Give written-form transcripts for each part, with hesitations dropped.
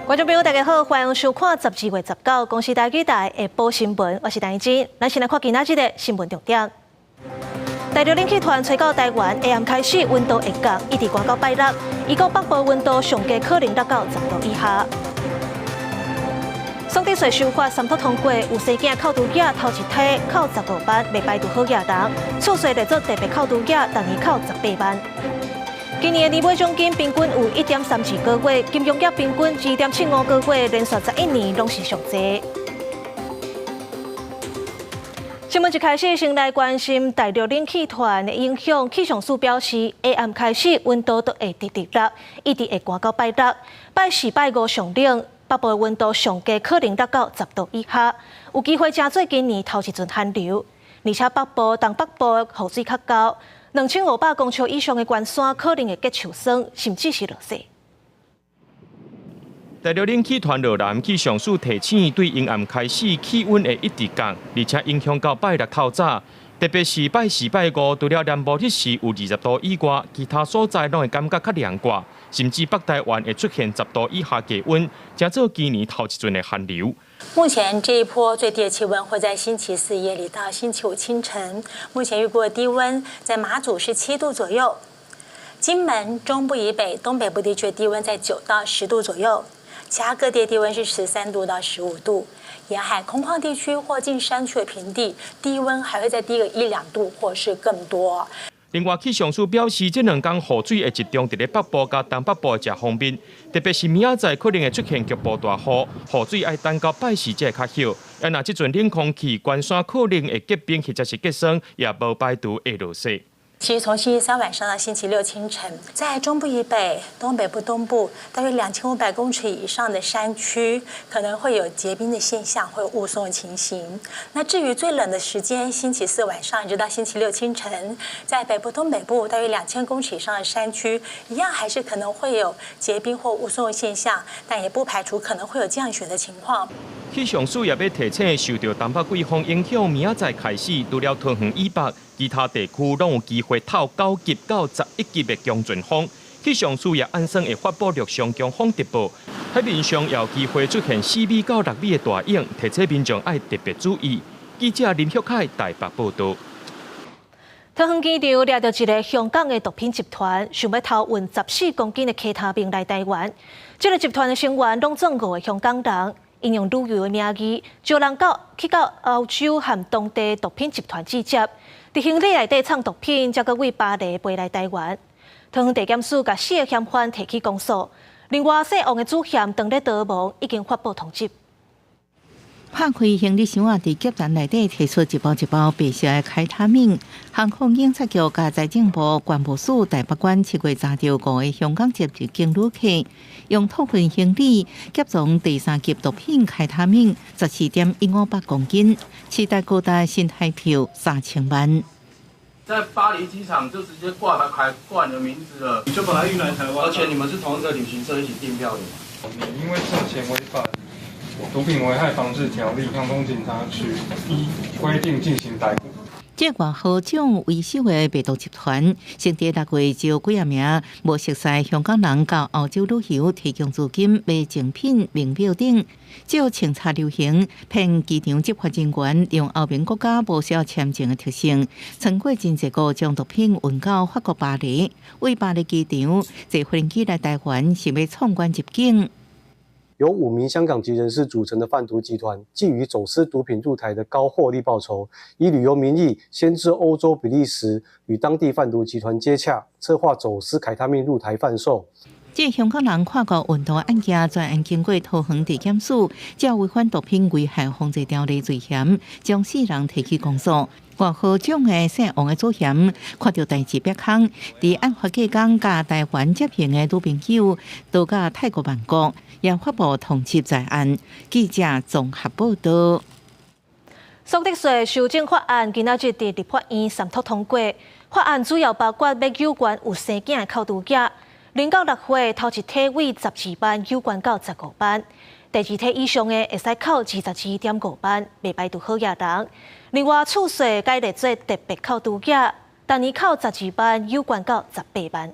觀眾朋友，大家好，歡迎收看12月19公視台語台下晡新聞，我是陳怡貞。咱先來看今仔日的新聞重點。大陸冷氣團吹到台灣，下暗開始溫度會降，一直寒到拜六。預估北部溫度上低可能落到10度以下。所得稅修法三讀通過，有生囝扣除額頭一梯扣15萬，袂排除好額人。次稅列做特別扣除額，逐年扣18萬。今年的年尾獎金平均有1.32個月，金融業平均2.75個月，連續11年攏是上濟。新聞一開始，先來關心大陸冷氣團的影響。氣象署表示，下暗開始溫度都會直直落，一直會寒到拜六。拜四、拜五上冷，北部溫度上低可能落到十度以下，有機會成做今年頭一陣寒流。而且北部、東北部雨水較厚，2500公尺以上的懸山可能會結樹霜，甚至是落雪。大陸冷氣團落南，氣象署提醒，對陰暗開始氣溫會一直降，而且影響到拜六透早，特別是拜四、拜五，除了南部彼時有20度以外，其他所在攏會感覺較涼掛，甚至北台灣會出現十度以下低溫，成做今年頭一陣的寒流。目前這一波最低的氣溫會在星期四夜裡到星期五清晨。目前預估的低溫在馬祖是7度左右，金門中部以北、東北部地區的低溫在9到10度左右。其他各地低溫是13度到15度，沿海空曠地區或近山區的平地，低溫還會再低個一兩度或是更多。另外，氣象署表示，這兩天雨水會集中佇咧北部佮東北部的這方面，特別是明仔載可能會出現局部大雨，雨水愛等到拜四才會較歇。啊，若這陣冷空氣懸山可能會結冰或者是結霜，也無排除會落雪。其實從星期三晚上到星期六清晨，在中部以北、東北部東部大約2500公尺以上的山區，可能會有結冰的現象，會有霧凇的情形。那至於最冷的時間，星期四晚上一直到星期六清晨，在北部東北部大約2000公尺以上的山區，一樣還是可能會有結冰或霧凇的現象，但也不排除可能會有降雪的情況。氣象署也欲提醒，受著東北季風影響，明仔載開始，除了桃園以北，其他地區攏有機會透9級到11級的強陣風。氣象署也按算會發布陸上強風特報，海面上也有機會出現4米到6米的大湧，提醒民眾愛特別注意。記者林旭凱台北報導。桃園機場掠著一个香港的毒品集團，想欲偷運14公斤的 K 他命來台灣。這个集團的成員攏總五个香港人，𪜶用旅遊的名義，招人到去到歐洲和當地毒品集團接觸，佇行李內底藏毒品，才閣對巴黎飛來台灣。桃園地檢署共四个嫌犯提起公訴，另外姓王的主嫌當咧逃亡，已經發布通緝。拍開行李箱仔，佇夾層內底提出一包一包白色的開他命。航空警察局佮財政部關務署台北關7月查著五个香港籍入境旅客，用託運行李夾藏第三級毒品開他命14.158公斤，市值高達新台票3000萬。在巴黎機場就直接掛牌掛你的名字了，你就把它運來台灣，而且你們是同一個旅行社一起訂票的嘛？你因為涉嫌違反毒品危害防制條例，航空警察局依規定進行逮捕。這外號種為首的賣毒集團，先佇6月招幾仔名無熟似香港人到歐洲旅遊，提供資金買精品、名錶等，藉清查流行，騙機場執法人員用歐盟國家無需要簽證的特性，穿過真濟國將毒品運到法國巴黎，對巴黎機場坐飛機來台灣，想欲闖關入境。由五名香港籍人士組成的販毒集團，覬覦走私毒品入台的高獲利報酬，以旅遊名義先至歐洲比利時與當地販毒集團接洽，策劃走私凱他命入台販售。這香港人跨國運毒案件，專案經過桃園地檢署，照違反毒品危害防制條例罪嫌，將四人提起公訴。外號種的姓王的主嫌，看著代誌煏空，佇案發隔工佮台灣接行的女朋友，逃到泰國曼谷，也發布通緝在案。記者綜合報導。所得稅修正法案今仔日佇立法院三讀通過。法案主要包括欲有關有生囝的扣除額，0到6歲頭一梯為12萬，有懸到15萬；第二梯以上的會使扣22.5萬，袂排除好額人。另外，次稅改列做特別扣除額，逐年扣12萬，有懸到18萬。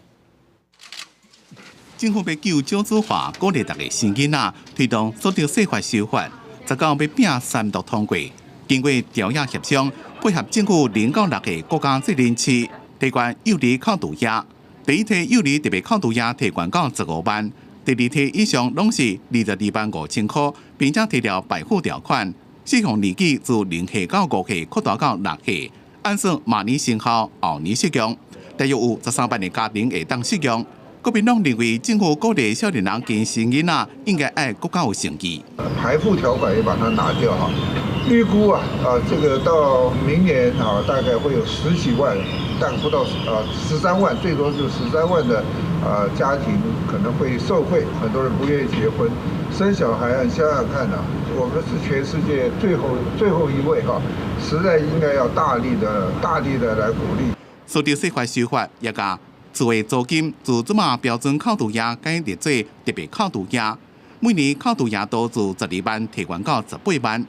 政府欲救少子化，鼓勵大家生囡仔，推動所得稅法修法，19欲拚三讀通過。經過朝野協商，配合政府0到6歲國家責任制，提懸幼兒扣除額。第一梯幼兒特別扣除額提懸到15萬，第二梯以上攏是22萬5千箍，並且提了敗付條款。適用年紀自0歲到5歲擴大到6歲，按算明年生效，後年適用。大約有13萬个家庭會當適用。國民黨認為政府鼓勵少年人勤生囡仔，應該愛閣較有誠意。排富條款也把它拿掉哈，預估啊，這個到明年啊，大概會有十幾萬，但不到啊十三萬，最多就十三萬的啊家庭可能會受惠。很多人不願意結婚，生小孩啊，你想想看啊，我們是全世界最後最後一位哈，實在應該要大力的大力的來鼓勵。所得稅法修法也共厝的租金自這馬標準扣除額改列做特別扣除額，每年扣除額都自12萬提懸到18萬。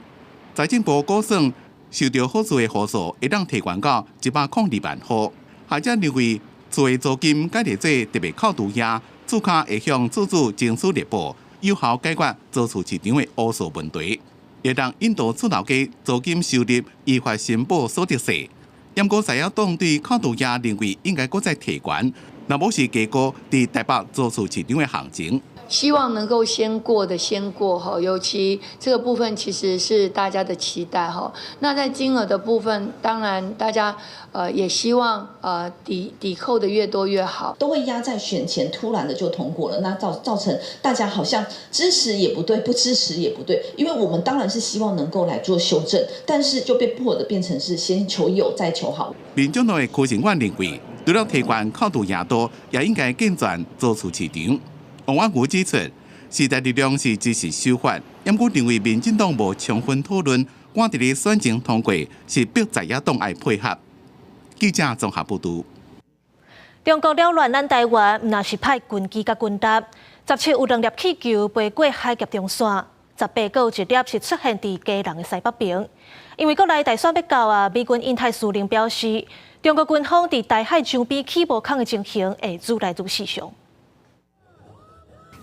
財政部估算，受著好處的戶數會當提懸到102萬戶。學者認為，厝的租金改列做特別扣除額，厝跤會向厝主徵取列報，有效解決租厝市場的烏數問題，會當引導厝頭家租金收入依法申報所得稅。毋過在野黨對扣除額認為應該閣再提懸，若無是低估佇台北租厝市場的行情。希望能夠先過的先過哈，尤其這個部分其實是大家的期待哈。那在金額的部分，當然大家也希望抵扣的越多越好。都會壓在選前突然的就通過了，那造成大家好像支持也不對，不支持也不對，因為我們當然是希望能夠來做修正，但是就被迫的變成是先求有再求好。民進黨的柯建銘認為，除了提懸扣除額度，也應該健全租厝市場。王婉瑜指出，時代力量是支持修法，毋過認為民進黨無充分討論，趕佇咧選前通過，是逼在野黨愛配合。記者綜合報導。中國擾亂咱台灣，毋但是派軍機佮軍艦，17有兩粒氣球飛過海峽中線，18閣有一粒是出現佇基隆的西北邊。因為國內大選欲到啊，美軍印太司令表示，中國軍方佇台海周邊起無空的情形會愈來愈時常。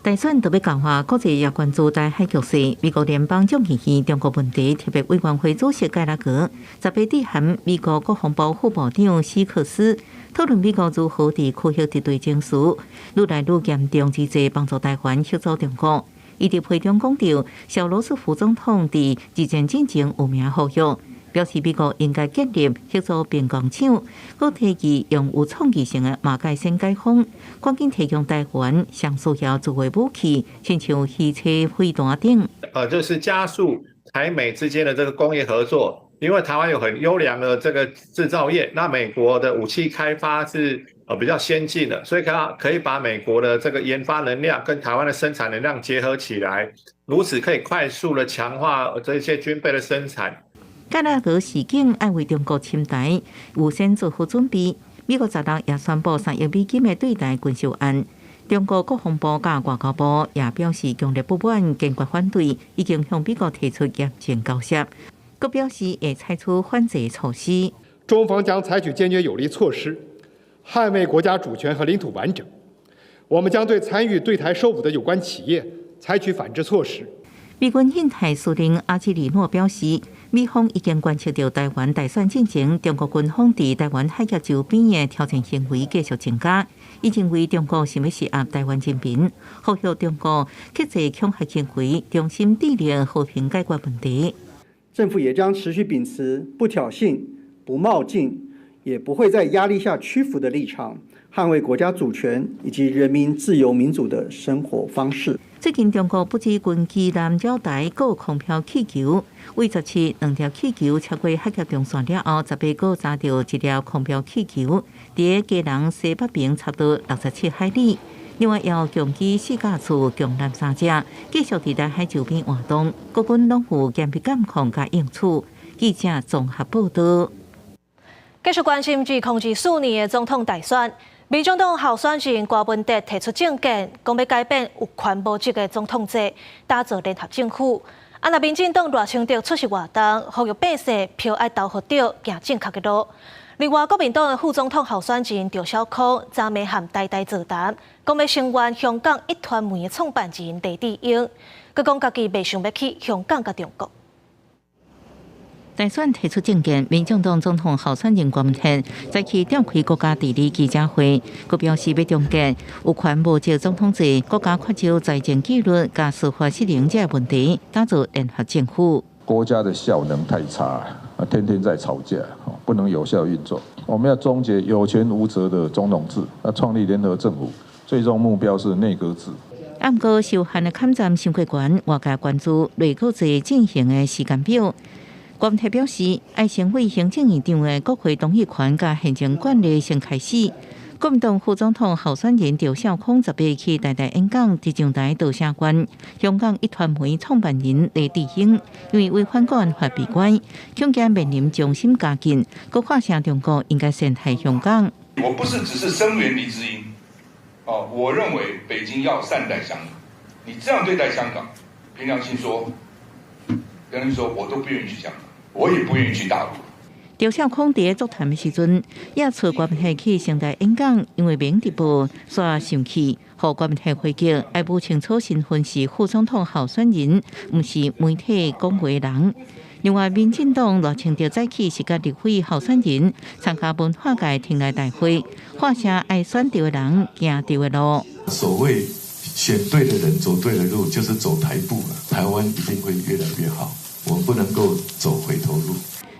大選就欲到啊，國際也關注台海局勢。美國聯邦眾議院中國問題特別委員會主席蓋拉格18致函美國國防部副部長史克斯，討論美國如何佇區域敵對情勢愈來愈嚴重之際，幫助台灣協助中國。伊佇批中講著，小羅斯福總統佇二戰進前有名呼籲，表示美國應該建立協助兵工廠，閣提議用有創意性的馬蓋先解封，趕緊提供台灣上需要自衛武器，親像汽車飛彈等。就是加速台美之間的這個工業合作，因為台灣有很優良的這個製造業，那美國的武器開發是比較先進的，所以可以把美國的這個研發能量跟台灣的生產能量結合起來，如此可以快速的強化這些軍備的生產。蓋拉格示警愛為中國侵台預先做好準備。美國16也宣布3億美金的對台軍售案。中國國防部佮外交部也表示強烈不滿，堅決反對，已經向美國提出嚴正交涉，閣表示會採取反制措施。中方將採取堅決有力措施，捍衛國家主權和領土完整。我們將對參與對台售武的有關企業採取反制措施。美軍印太司令阿基里諾表示，美方已經觀測到台灣大選進前，中國軍方佇台灣海峽周邊的挑戰行為繼續增加。伊認為中國想欲施壓台灣人民，呼籲中國克制恐嚇行為，衷心致力和平解決問題。政府也將持續秉持不挑釁、不冒進，也不會在壓力下屈服的立場，捍衛國家主權以及人民自由民主的生活方式。最近中國不止軍機攔繞台，閣有空飄氣球，為17兩條氣球超過海峽中線了後，18閣查著一粒空飄氣球，佇基隆西北邊差不多67海里。另外，有共機四架次、共艦三隻，繼續佇台海周邊活動，國軍攏有嚴密監控佮應處。記者綜合報道。繼續關心2024年的總統大選，民進黨候選人柯文哲提出政見，講欲改變有權無職的總統制，打造聯合政府。啊，若民進黨賴清德出席活動，呼籲百姓票愛投予對，行正確的路。另外，國民黨的副總統候選人趙小康昨暝和台大座談，講欲聲援香港壹傳媒的創辦人黎智英，閣講家己袂想欲去香港佮中國。大選提出政見，民進黨總統候選人郭文天再去召開國家地理記者會，閣表示欲終結有權無責總統制、國家缺少財政紀律、佮司法失靈這個問題，打造聯合政府。國家的效能太差，啊，天天在吵架，不能有效運作。我們要終結有權無責的總統制，要創立聯合政府，最終目標是內閣制。毋過受限的抗戰新會館，外界關注內閣制進行的時間表。郭文表示，愛成為行政院長的國會同意權佮行政管理先開始。國民黨副總統候選人趙少康18去台大演講，佇上台多謝關香港壹傳媒創辦人黎智英，因為違反國安法被關，恐驚面臨終審監禁，閣發聲中國應該善待香港。我不是只是聲援黎智英，哦，我認為北京要善待香港。你這樣對待香港，憑良心說，憑良心說，我都不願意去香港。我也不願意去大陸。趙少康佇座談的時陣，也出郭文去成大演講，因為免直播，煞生氣，予郭文回擊，愛無清楚身份是副總統候選人，毋是媒體講話人。另外，民進黨賴清德早起是佮立委候選人參加文化界聽來大會，發聲愛選對的人，行對的路。所謂選對的人，走對的路，就是走台步了。台灣一定會越來越好。我們不能夠走回頭路。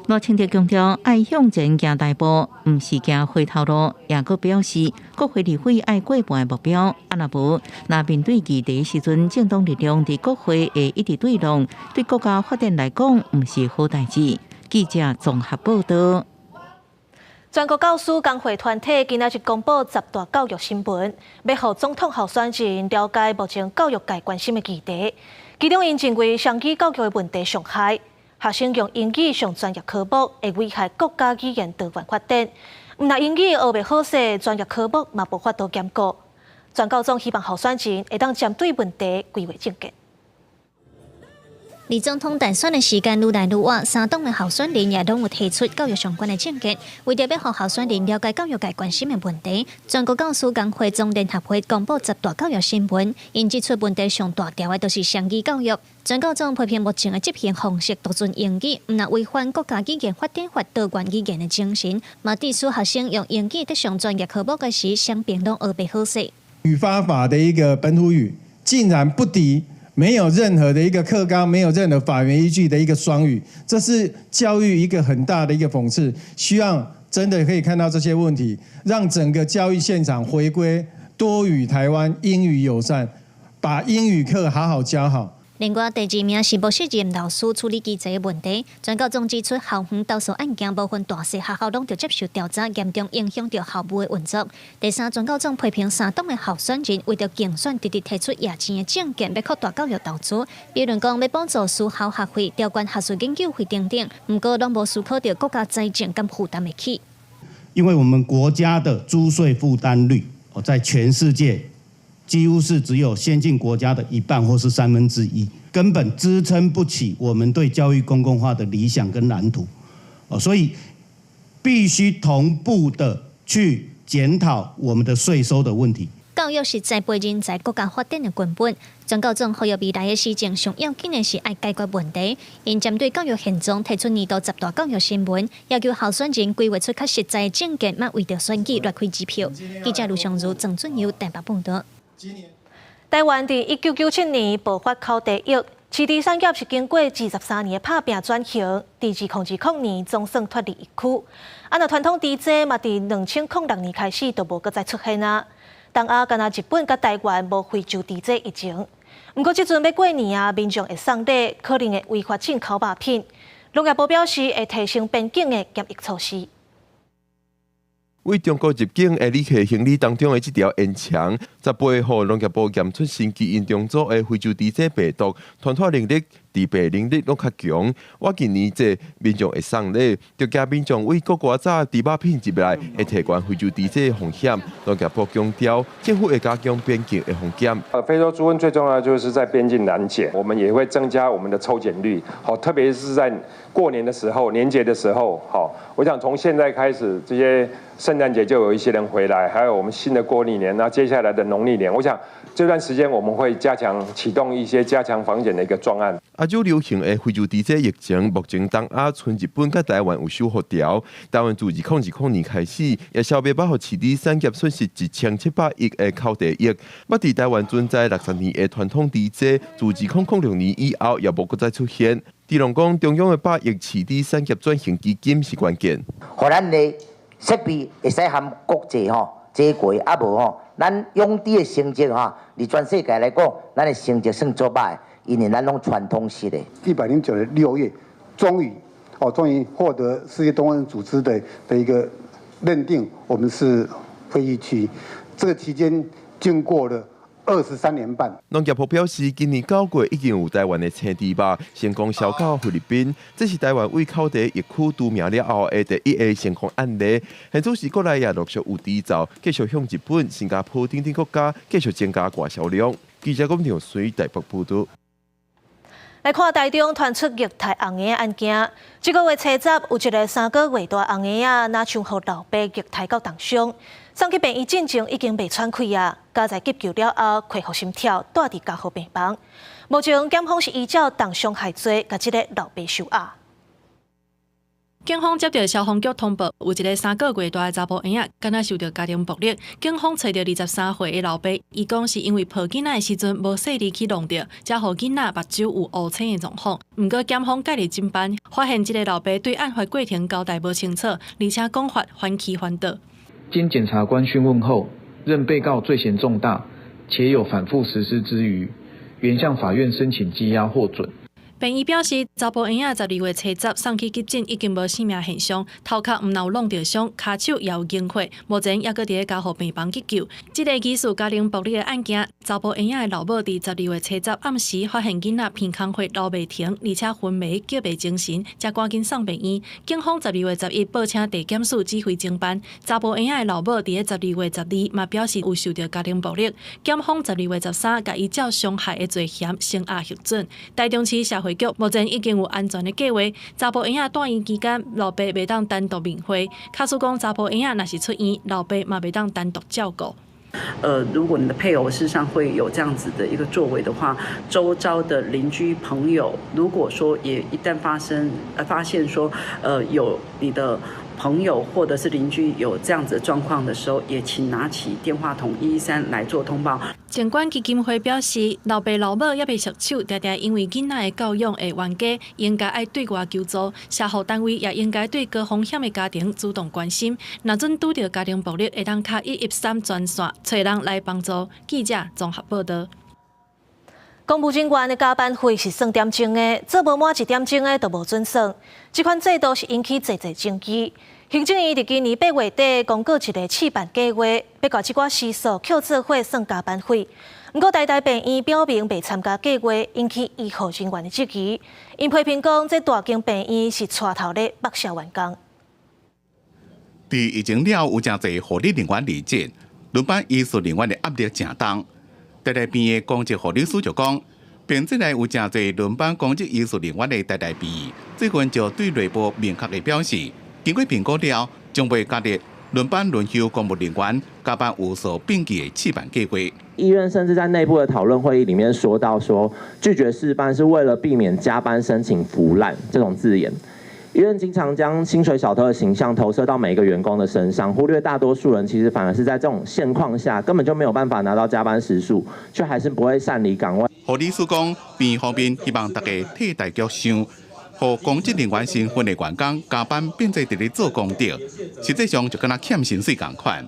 賴清德強調，愛向前行大步，毋是行回頭路。也閣表示，國會立委愛過半的目標，啊若無，若面對議題時陣，政黨力量佇國會會一直對抗，對國家發展來講，毋是好代誌。記者綜合報道。全國教師工會團體今仔日公布十大教育新聞，欲予總統候選人了解目前教育界關心的議題。其中，𪜶認為雙語教育的問題上害，學生用英語上專業科目會危害國家語言多元發展。毋但英語學袂好勢，專業科目嘛無法度兼顧。全教總希望候選人會當針對問題規劃政見。離總統大選的時間愈來愈晚，三黨的候選人也攏有提出教育相關的政見，為著欲予候選人了解教育界關心的問題，全國教師工會總聯合會公布十大教育新聞，𪜶指出問題上大條的就是雙語教育。全教總批評目前的執行方式獨尊英語，毋但違反國家語言發展法多元語言的精神，嘛致使學生用英語佇上專業科目的時，雙邊攏學袂好勢。語發法的一個本土語，竟然不敵沒有任何的一個課綱，沒有任何法源依據的一個雙語，這是教育一個很大的一個諷刺。希望真的可以看到這些問題，讓整個教育現場回歸多語台灣，英語友善，把英語課好好教好。另外，第二名是無適任老師處理機制的問題。全教總指出，校園投訴案件無分大細，學校攏著接受調查，嚴重影響著校務的運作。第三，全教總批評三黨的候選人為著競選，直直提出野錢的政見，欲擴大教育投資，比如講欲補助私校學費、調懸學術研究費等等。毋過，攏無思考著國家財政敢負擔會起。因為我們國家的租稅負擔率，在全世界幾乎是只有先進國家的一半或是1/3，根本支撐不起我們對教育公共化的理想跟藍圖，所以必須同步的去檢討我們的稅收的問題。教育是栽培人才、國家發展的根本。全教總呼籲未來的施政上要緊的是愛解決問題。𪜶針對教育現狀提出年度十大教育新聞，要求候選人規劃出較實在的政見，莫為著選舉亂開支票。記者盧尚如、鄭俊友台北報道。台灣佇1997年爆發口蹄疫，飼豬產業是經過23年的拍拚轉型，佇2020年總算脫離疫區。啊，若傳統豬災嘛，佇2006年開始就無閣再出現啊。東亞干焦日本佮台灣無非洲豬災疫情。毋過這陣欲過年啊，民眾會送禮，可能會違法進口肉品。農業部表示會提升邊境的檢疫措施。對中國入境的旅客行李當中的這條煙腸， 18號農業部驗出新基因重組的非洲豬瘟病毒，傳播能力、致病能力攏較強。我今年這民眾會送禮，就驚民眾為國外早豬肉片入來，會提懸非洲豬瘟風險。農業部強調，政府會加強邊境的防檢。非洲豬瘟最重要就是在邊境攔檢，我們也會增加我們的抽檢率，好，特別是在過年的時候、年節的時候，好，我想從現在開始，這些聖誕節就有一些人回來，還有我們新的國曆年，那接下來的農曆年，我想這段時間我們會加強啟動一些加強防檢的一個專案。亞洲流行的非洲豬瘟疫情，目前東亞賰日本佮台灣有收復掉。台灣自2020年開始，也消滅百予飼豬產業損失1700億的口袋益。捌佇台灣存在60年的傳統豬災，自2006年以後也無閣再出現。鄭龍講，中央的100億飼豬產業轉型基金是關鍵。予咱的設備會使和國際吼接軌，啊無吼，咱養豬的成績吼，佇全世界來講，咱的成績算足歹，因為咱攏傳統式的。109年6月，終於哦，終於獲得世界動物組織的一個認定，我們是非疫區。這個期間經過了23年半。農業部表示，今年9月已經有台灣的青豬肉成功銷到菲律賓，這是台灣為口蹄疫區除名了後的第一个成功案例。現此時國內也陸續有豬造，繼續向日本、新加坡等等國家繼續增加外銷量。記者龔長水台北報導。來看台中傳出虐待紅嬰案件，這个月初十有一个3個月大紅嬰仔，若像予老爸虐待到重傷，送去病院進前已經袂喘氣啊，佳哉急救了後恢復心跳，蹛佇加護病房。目前檢方是依照重傷害罪，共這个老爸收押。警方接到消防局通報，有一个3個月大的查埔嬰仔，敢若受著家庭暴力。警方揣著23歲的老爸，伊講是因為抱囡仔的時陣無細膩去弄著，才予囡仔目睭有烏青的狀況。毋過檢方介入偵辦，發現這个老爸對案發過程交代無清楚，而且講法反起反倒。經檢察官訊問後，認被告罪嫌重大，且有反覆實施之虞，原向法院申請羈押獲准。病醫表示，查埔嬰仔12月初十送去急診，已經無生命現象，頭殼毋但有弄著傷，跤手也有凝血，目前猶閣佇咧加護病房急救。這个疑似家庭暴力的案件，查埔嬰仔的老母佇12月初十暗時發現囡仔鼻空血流袂停，而且昏迷極袂精神，才趕緊送病院。警方12月11報請地檢署指揮偵辦。查埔嬰仔的老母佇咧12月12嘛表示有受著家庭暴力，檢方12月13共伊照傷害的罪嫌聲押核准。台中市社會局目前已經有安全的計劃，查埔嬰仔蹛院期間，老爸袂當單獨面會。假使講查埔嬰仔若是出院，老爸嘛袂當單獨照顧。如果你的配偶事實上會有這樣子的一個作為的話，周遭的鄰居朋友，如果說也一旦發生，發現說，有你的朋友或者是鄰居有這樣子的狀況的時候，也請拿起電話筒113來做通報。疾管基金會表示，老爸老母猶未熟手，常常因為囡仔的教養會冤家，應該愛對外求助。社福單位也應該對高風險的家庭主動關心。若準拄著家庭暴力，會當敲113專線，揣人來幫助。記者綜合報導。公務人員的加班費是算點鐘的，做無滿一點鐘的就無準算。這款制度是引起濟濟爭議。行政院佇今年8月底公告一個試辦計劃，欲共這寡時數扣做伙算加班費。毋過台大病院表明袂參加計劃，引起醫護人員的質疑。𪜶批評講，這大間病院是帶頭咧剝削員工。佇疫情了有誠濟護理人員離職，輪班醫術人員的壓力誠重。台大病院的公職護理師就講，編制內有誠濟輪班公職醫術人員的台大病院，最近就對內部明確的表示，經過評估了，將袂加入輪班輪休公務人員加班有所並記的試辦計劃。醫院甚至在內部的討論會議裡面說到說，拒絕試辦是為了避免加班申請腐爛這種字眼。醫院經常將薪水小偷的形象投射到每一個員工的身上，忽略大多數人其實反而是在這種現況下根本就沒有辦法拿到加班時數，卻還是不會擅離崗位。護理師講，病院方面希望大家替大局想，予公職人員身份的員工加班變做佇咧做功德，實際上就敢若欠薪水仝款。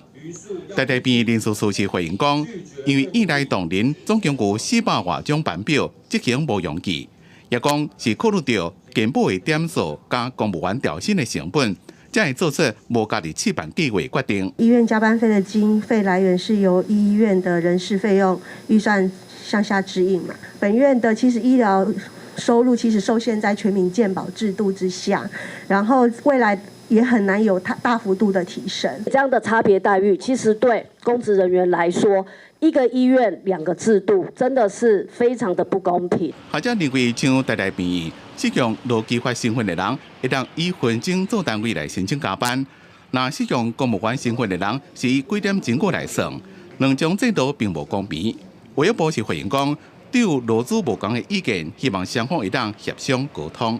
台大病院人事處是回應講，因為院內同仁總共有400外張班表，執行無容易，也講是考慮著健保的點數佮公務員調薪的成本，才會做出無家己試辦計劃決定。醫院加班費的經費來源是由醫院的人事費用預算向下支應嘛？本院的其實醫療收入其實受限在全民健保制度之下，然後未來也很難有大大幅度的提升。這樣的差別待遇，其實對公職人員來說，一個醫院兩個制度，真的是非常的不公平。學者認為，像台大病院，使用勞基法身份的人，會當以分鐘做單位來申請加班；若使用公務員身份的人，是以幾點鐘過來算，兩種制度並無公平。衛福部是回應講，對勞資無仝的意見，希望雙方會當協商溝通。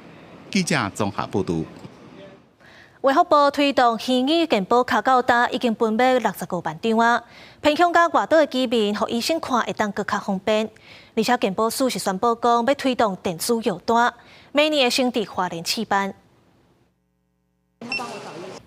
記者綜合報導。衛福部推動虛擬健保卡到今已經分買65萬張啊！偏鄉佮外島的居民，予醫生看會當閣較方便。而且健保署是宣布講，欲推動電子藥單，明年會先佇花蓮試辦。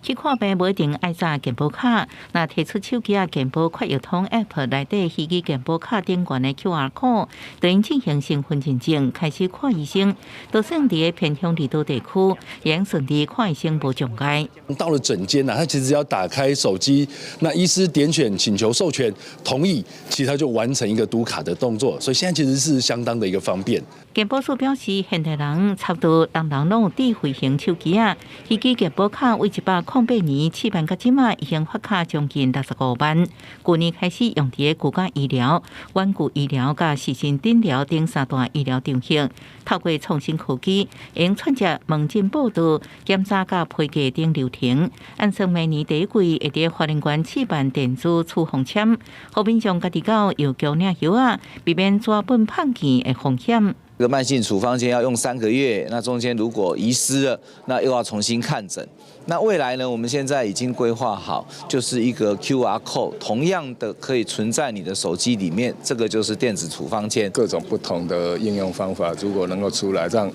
去看病無一定愛紮健保卡，若提出手機仔健保快藥通 App 內底虛擬健保卡頂懸的 QR code，就用進行身份認證，開始看醫生。就算佇偏鄉離島地區，也順利看醫生無障礙。到了診間啊，他其實要打開手機，那醫師點選請求授權同意，其實他就完成一個讀卡的動作，所以現在其實是相當的一個方便。健保署表示，現代人差不多人人攏有智慧型手機仔，虛擬健保卡為108年試辦到這馬，已經發卡將近65萬。舊年開始用佇個居家醫療、遠距醫療佮視訊診療等三大醫療場域，透過創新科技，用串接門診報到、檢查佮批價等流程。按算明年第一季會佇花蓮縣試辦電子處方簽，予民眾家己到藥局領藥仔，避免紙本放棄的風險。這個慢性處方箋要用3個月，那中間如果遺失了，那又要重新看診。那未來呢？我們現在已經規劃好，就是一個 QR code，同樣的可以存在你的手機裡面，這個就是電子處方箋。各種不同的應用方法，如果能夠出來，讓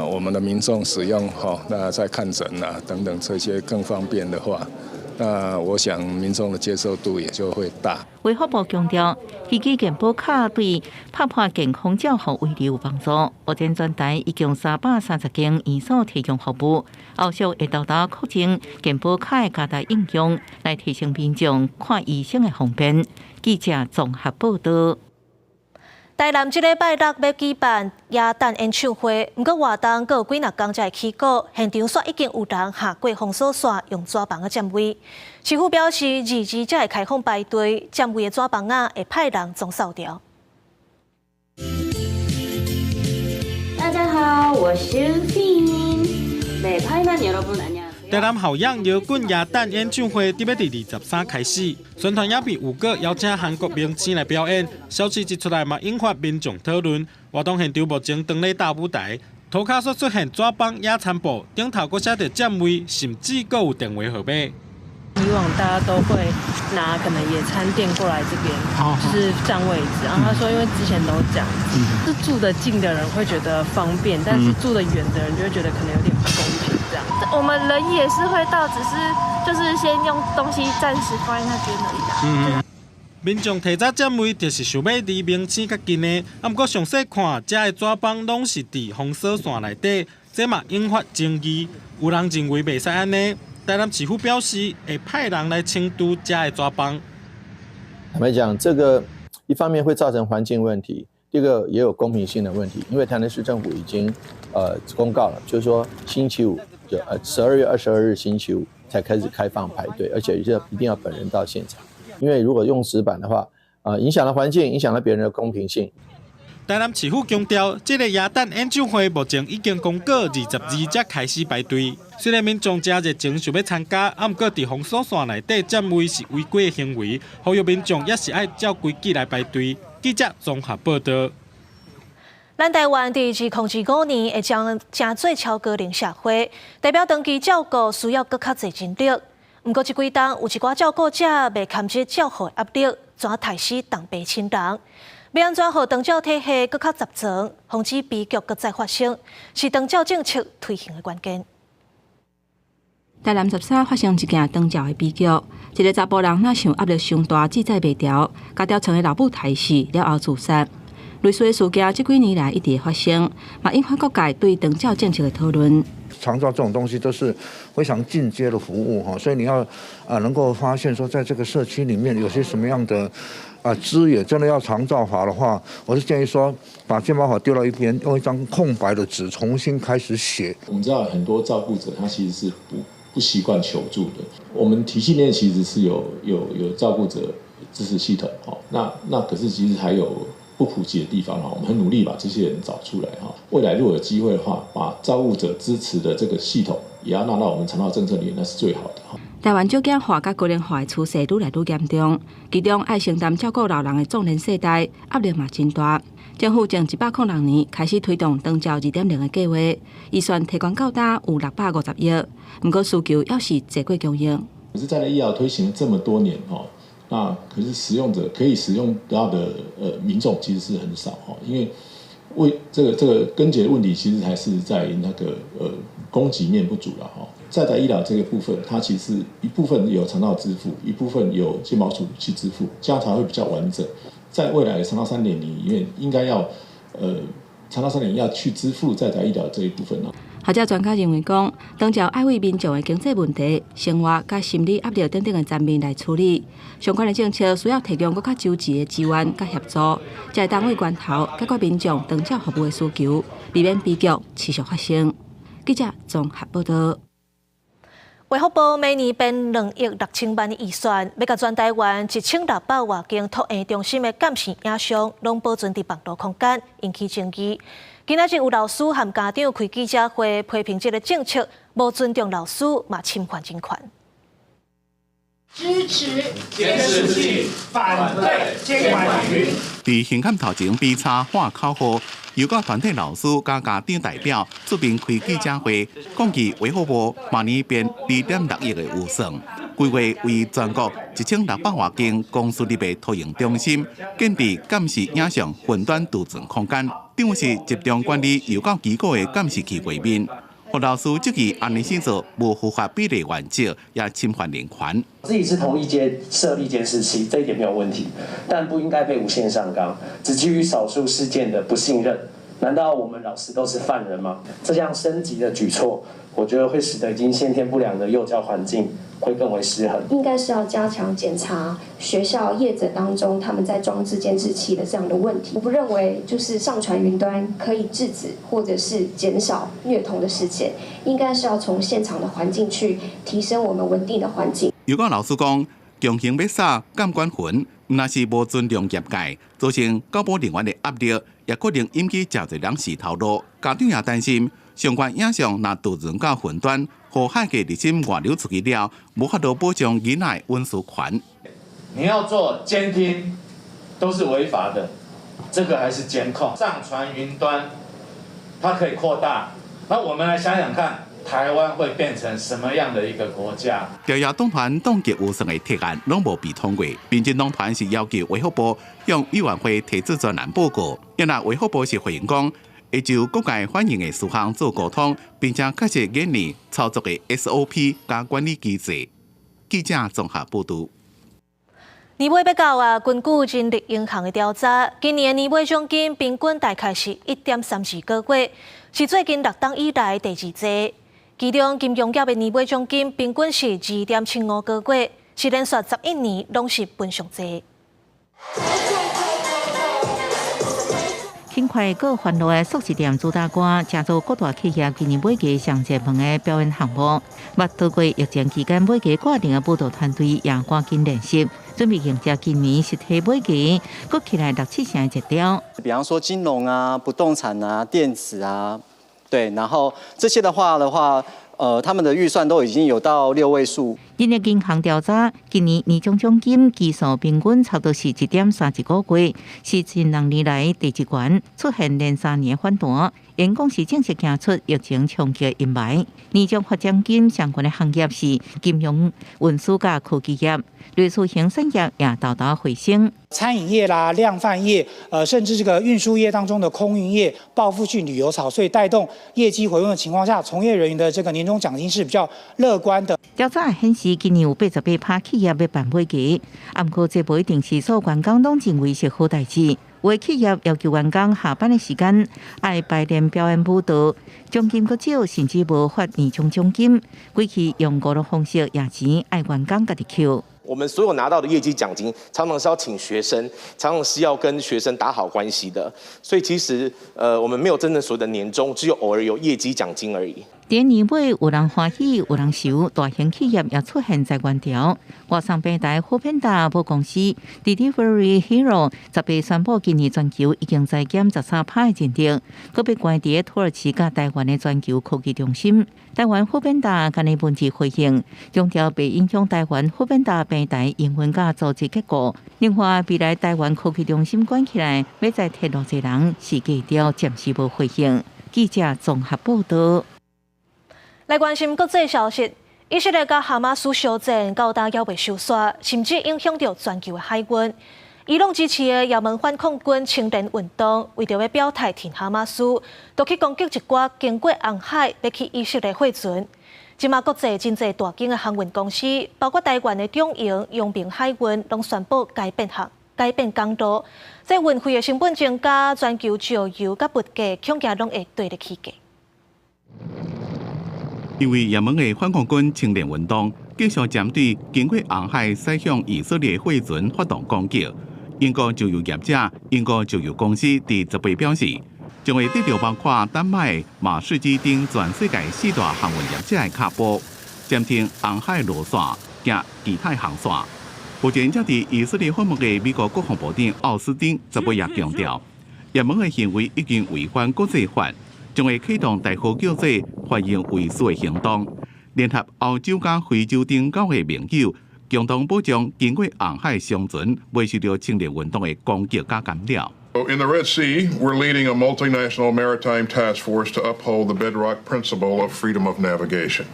我們的民眾使用哈，那在看診啊等等這些更方便的話，那我想民眾的接受度也就會大。衛福部強調，虛擬健保卡對拍破健康照護遺留有幫助。目前全台已經330間院所提供服務，後續會沓沓擴增健保卡的加大應用，來提升民眾看醫生的方便。記者綜合報導。台南這禮拜六欲舉辦耶誕演唱會，毋過活動閣有幾若工才會起鼓，現場煞已經有人下過封鎖線，用紙枋仔佔位。市府表示，22才會開放排隊，佔位的紙枋仔會派人總掃掉。大家好，我是 Fin。台南好樣搖滾耶誕演唱會佇欲佇23開始，宣傳影片有閣邀請韓國明星來表演，消息一出來嘛，引發民眾討論。活動現場目前當咧搭舞台，塗跤煞出現紙枋野餐布，頂頭閣寫著佔位，甚至閣有電話號碼。以往大家都會拿可能野餐墊過來這邊，就是佔位置。然後他說，因為之前都這樣，是住得近的人會覺得方便，但是住得遠的人就會覺得可能有點不公平這樣。我們人也是會到，只是就是先用東西暫時放在那邊而已啦。民眾提早佔位，就是想欲離明星較近的。啊，毋過詳細看，遮的紙枋攏是佇封鎖線內底，這嘛引發爭議。有人認為袂使按呢。台南市府表示，會派人來清除遮的紙枋。坦白講，這個一方面會造成環境問題，第二個也有公平性的問題。因為台南市政府已經公告了，就是說星期五就12月22日星期五才開始開放排隊，而且是一定要本人到現場。因為如果用紙板的話，影響了環境，影響了別人的公平性。台南市府強調，這個耶誕演唱會目前已經公告22才開始排隊。雖然民眾誠熱情想欲參加，啊，毋過佇封鎖線內底佔位是違規的行為，呼籲民眾也是愛照規矩來排隊。記者綜合報導。咱台灣佇2025年會將成做超高齡社會，代表長期照顧需要閣較濟人力。毋過這幾冬有一寡照顧者袂堪這照護壓力，怎刣死同輩親人？欲按怎予長照體系閣較十全，防止悲劇閣再發生，是長照政策推行的關鍵。台南13發生一件長照的悲劇，一个查埔人若想壓力傷大，自在袂牢，共牢床的老母刣死了後自殺。類似的事件這幾年來一直發生，嘛引發各界對長照政策的討論。長照這種東西都是非常進階的服務哈，所以你要啊能夠發現說，在這個社區裡面有些什麼樣的啊資源，真的要長照法的話，我是建議說，把健保法丟到一邊，用一張空白的紙重新開始寫。我們知道很多照顧者他其實是不習慣求助的，我們體系內其實是有照顧者支持系統，哦，那可是其實還有不普及的地方，我們很努力把這些人找出來，哈，未來如果有機會的話，把照顧者支持的這個系統也要納到我們長照政策裡面，那是最好的。台灣少子化佮高齡化的趨勢愈來愈嚴重，其中愛承擔照顧老人的壯年世代壓力嘛真大。政府從106年開始推動長照2.0的計劃，預算提懸到今有650億，毋過需求猶是濟過供應。可是，在醫療推行了這麼多年，哦，那可是使用者可以使用到的民眾其實是很少，哈，因為為這個根結問題，其實還是在那個供給面不足了，哈。在宅醫療這個部分，它其實一部分由長照支付，一部分由健保署去支付，這樣才會比較完整。在未來的長照3.0裡面，應該要長照3.0要去支付在宅醫療這一部分咯。學者專家認為講，長照愛為民眾的經濟問題、生活佮心理壓力等等的層面來處理，相關的政策需要提供閣較周全的資源佮協助，才會當為源頭解決民眾長照服務的需求，避免悲劇持續發生。記者綜合報道。衛福部每年編2億6千萬的預算，欲共全台灣1600外間托嬰中心的監視影像，攏保存佇網路空間，引起爭議。今仔日有老師和家長開記者會，批評這个政策無尊重老師，嘛侵犯人權。支持監視器，反對監管雲。佇紅磡頭前比叉喊口號，幼教團體老師佮家長代表出面開記者會，講起衛福部每年編2.6億的預算，規劃為全國1600外間公私立的托嬰中心建置監視影像雲端儲存空間，等於是集中管理幼教機構的監視器畫面。予老師質疑按呢做無符合比例原則，也侵犯人權。自己是同意接設立監視器，這一點沒有問題，但不應該被無限上綱，只基於少數事件的不信任。難道我們老師都是犯人嗎？這項升級的舉措，我覺得會使得已經先天不良的幼教環境會更為失衡。應該是要加強檢查學校業者當中他們在裝置監視器的這樣的問題。我不認為就是上傳雲端可以制止或者是減少虐童的事件，應該是要從現場的環境去提升我們穩定的環境。幼教老師講，強行欲掃監管雲，毋但是無尊重業界，造成教保人員的壓力，也可能引起誠濟人死頭路。家長也擔心，相關影像若儲存到雲端，予駭客入侵外流出去了，無法度保障囡仔的隱私權。你要做監聽，都是違法的，這個還是監控。上傳雲端，它可以擴大。那我們來想想看，台灣會變成什麼樣的一個國家？朝野黨團凍結預算的提案攏無被通過。民進黨團是要求衛福部向委員會提出專案報告，因為衛福部是回應講，會就各界反映的事項做溝通，並且確實研擬操作的 SOP 佮管理機制。記者綜合報導。年尾欲到啊，根據人力銀行的調查，今年年尾獎金平均大概是1.32個月，是最近6冬以來第二濟。其中金融業的年尾獎金平均是2.75個月，是連續11年攏是分上濟。輕快閣歡樂的速食店主打歌，成做各大企業今年尾季上熱門的表演項目。捌度過疫情期間尾季掛定的舞蹈團隊也趕緊練習，準備迎接今年實體尾季閣起來六七成的熱潮。比方說金融啊、不動產啊、電子啊，對，然後這些的話，他們的預算都已經有到6位數。人力銀行調查，今年年終獎金基數平均差不多是1.31個月，是近2年來第一懸，出現連3年反彈。員工是正式行出疫情衝擊的陰霾。年終發獎金相關的行業是金融、運輸佮科技業，類似型產業也沓沓回升。餐飲業啦、量販業，甚至這個運輸業當中的空運業，報復性旅遊潮，所以帶動業績回溫的情況下，從業人員的這個年終獎金是比較樂觀的。調查顯示，今年有88%企業欲辦尾期，毋過這無一定是所有員工攏認為是好代誌。有的企業要求員工下班的時間愛排練表演舞蹈，獎金閣少，甚至無發年終獎金。過去用娛樂方式掖錢，愛員工家己抾。我們所有拿到的業績獎金，常常是要請學生，常常是要跟學生打好關係的。所以其實，我們沒有真正所謂的年終，只有偶爾有業績獎金而已。佇年尾有人歡喜，有人愁，大型企業也出現裁員潮。外送平台 foodpanda 母公司 Delivery Hero 18宣布，今年全球已經裁減13%的人力，閣欲關佇土耳其佮台灣的全球科技中心。台灣 foodpanda 今日文字回應，強調袂影響台灣 foodpanda 平台營運佮組織結構。另外，未來台灣科技中心關起來，欲再撤偌濟人，是計調暫時無回應。記者綜合報道。來關心國際消息，以色列佮哈馬斯相戰到今猶未收煞，甚至影響著全球的海運。伊朗支持的也門反抗軍青年運動，為著欲表態挺哈馬斯，就去攻擊一寡經過紅海欲去以色列貨船。這馬國際真濟大間的航運公司，包括台灣的長榮、陽明海運，攏宣布改變航、改變航路。這運費的成本增加，全球石油佮物價恐驚攏會綴咧起價。因為也門的反抗軍青年運動繼續針對經過紅海駛向以色列貨船發動攻擊，英國石油業者、英國石油公司佇18表示，將會得著包括丹麥、馬士基等全世界四大航運業者的跤步，暫停紅海路線，行其他航線。目前正佇以色列訪問的美國國防部長奧斯汀18也強調，也門的行為已經違反國際法。將會啟動代號叫做“反應衛士”的行動，聯合歐洲佮非洲等九个盟友，共同保障經過紅海商船袂受著青年運動的攻擊佮干擾。 In the Red Sea, we're leading a multinational maritime task force to uphold the bedrock principle of freedom of navigation.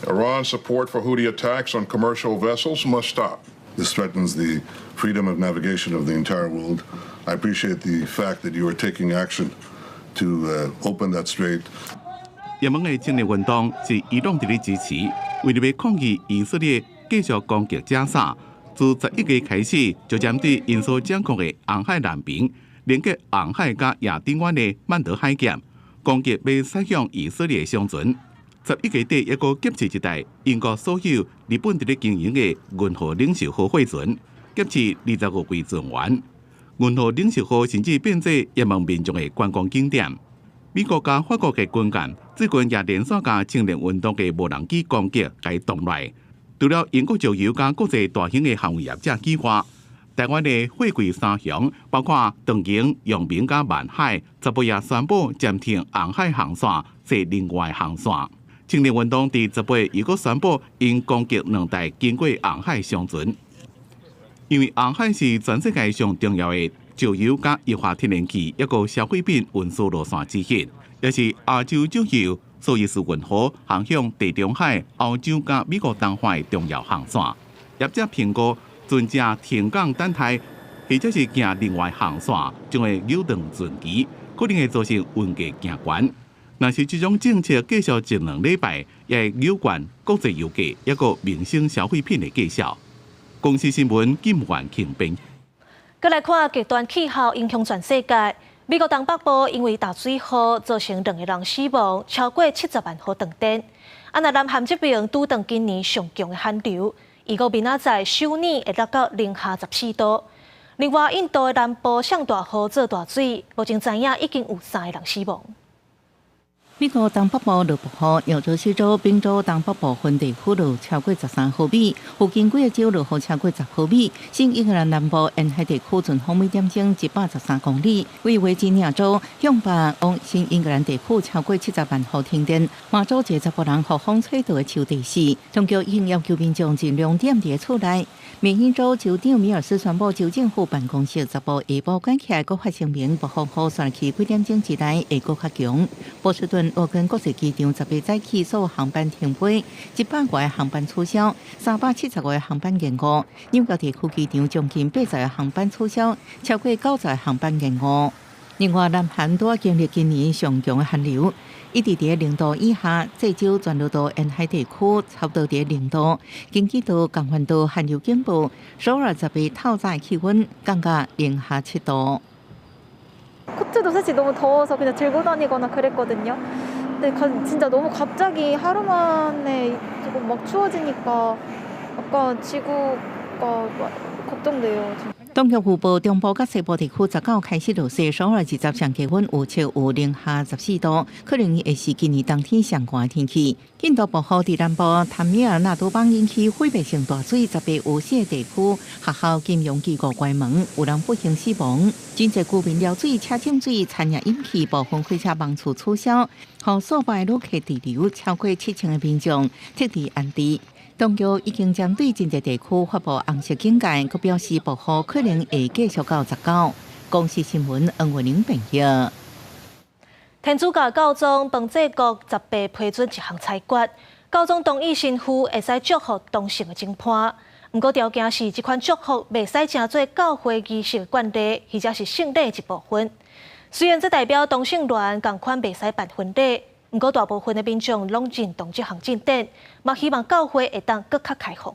Iran's support for Houthi attacks on commercial vessels must stop. This threatens the freedom of navigation of the entire world. I appreciate the fact that you are taking action to open that strait. 也門的青年運動是伊朗佇咧支持，為著欲抗議以色列繼續攻擊加沙，自11月開始就針對𪜶所掌控的紅海南邊，連接紅海佮亞丁灣的曼德海峽，攻擊欲駛向以色列商船。11月底，猶閣劫持一台英國所有、日本佇咧經營的銀河領袖號貨船，劫持25位船員。銀河領袖號甚至變做也門民眾的觀光景點。美國佮法國的軍艦最近也連續共青年運動的無人機攻擊，共擋落來。除了英國石油佮國際大型的航運業者以外，台灣的貨櫃三雄，包括長榮、陽明佮萬海，18也宣布暫停紅海航線，坐另外航線。青年運動佇18又閣宣布，𪜶攻擊兩台經過紅海商船。因為紅海是全世界上重要的石油佮液化天然氣抑閣消費品運輸路線之一，也是亞洲石油、蘇伊士運河航向地中海、歐洲佮美國東岸的重要航線。業者評估，船隻停港等待，或者是行另外航線，將會扭斷船期，可能會造成運價行懸。若是這種政策繼續一兩禮拜，也會扭懸國際油價，抑閣民生消費品的價數。公視新聞金元慶編。閣來看極端氣候影響全世界。美國東北部因為大水雨造成兩個人死亡，超過70萬戶斷電。啊，若南韓這邊拄著今年上強的寒流，預估明仔載首爾會落到零下14度。另外，印度的南部上大雨做大水，目前知影已經有三個人死亡。美國東北部落暴雨，紐澤西州、賓州東北部分地區落超過13毫米，附近幾個州落雨超過10毫米。新英格蘭南部沿海地區陣風每點鐘113公里，位維吉尼亞州向北往新英格蘭地區超過70萬戶停電。麻州一個查埔人予風吹倒的樹跌死，當局已經要求民眾盡量踮佇厝內。緬因州州長米爾斯宣布，州政府辦公室十號下晡關起來，閣發聲明，暴風雨煞去幾點鐘之內會閣較強。波士頓羅根國際機場18早起所有航班停飛，100外個航班取消，375個航班延誤。紐約地區機場將近80個航班取消，超過90個航班延誤。另外，南韓拄仔經歷今年上強的寒流，一直佇0度以下，這週全羅道沿海地區差不多佇0度。京畿道、江原道寒流警報，首爾18透早氣溫降到零下7度。 코트도 사실 너무 더워서 그냥 들고 다니거나 그랬거든요. 근데 진짜 너무 갑자기 하루 만에 조금 막 추워지니까 약간 지구가 걱정돼요. 當局預報中部佮西部地區19開始落雪，首爾20上低溫有測有零下14度，可能會是今年冬天上寒的天氣。印度暴雨佇南部坦米爾納都邦引起毀滅性大水，10個有雪地區學校、金融機構關門，有人不幸死亡。真濟居民漏水、車浸水，餐飲引起部分火車班次取消，予數百旅客滯留，超過7000个民眾撤離安置。當局已經針對真濟地區發布紅色警戒，閣表示暴雨可能會繼續到19。公視新聞黃慧玲編譯。天主教教宗方濟各18批准一項裁決，教宗同意神父會使祝福同性的情伴，毋過條件是這款祝福袂使成做教會儀式慣例，或者是聖禮的一部分。雖然這代表同性戀仝款袂使辦婚禮。毋過，大部分的民眾攏認同這項進展，嘛希望教會會當閣較開放。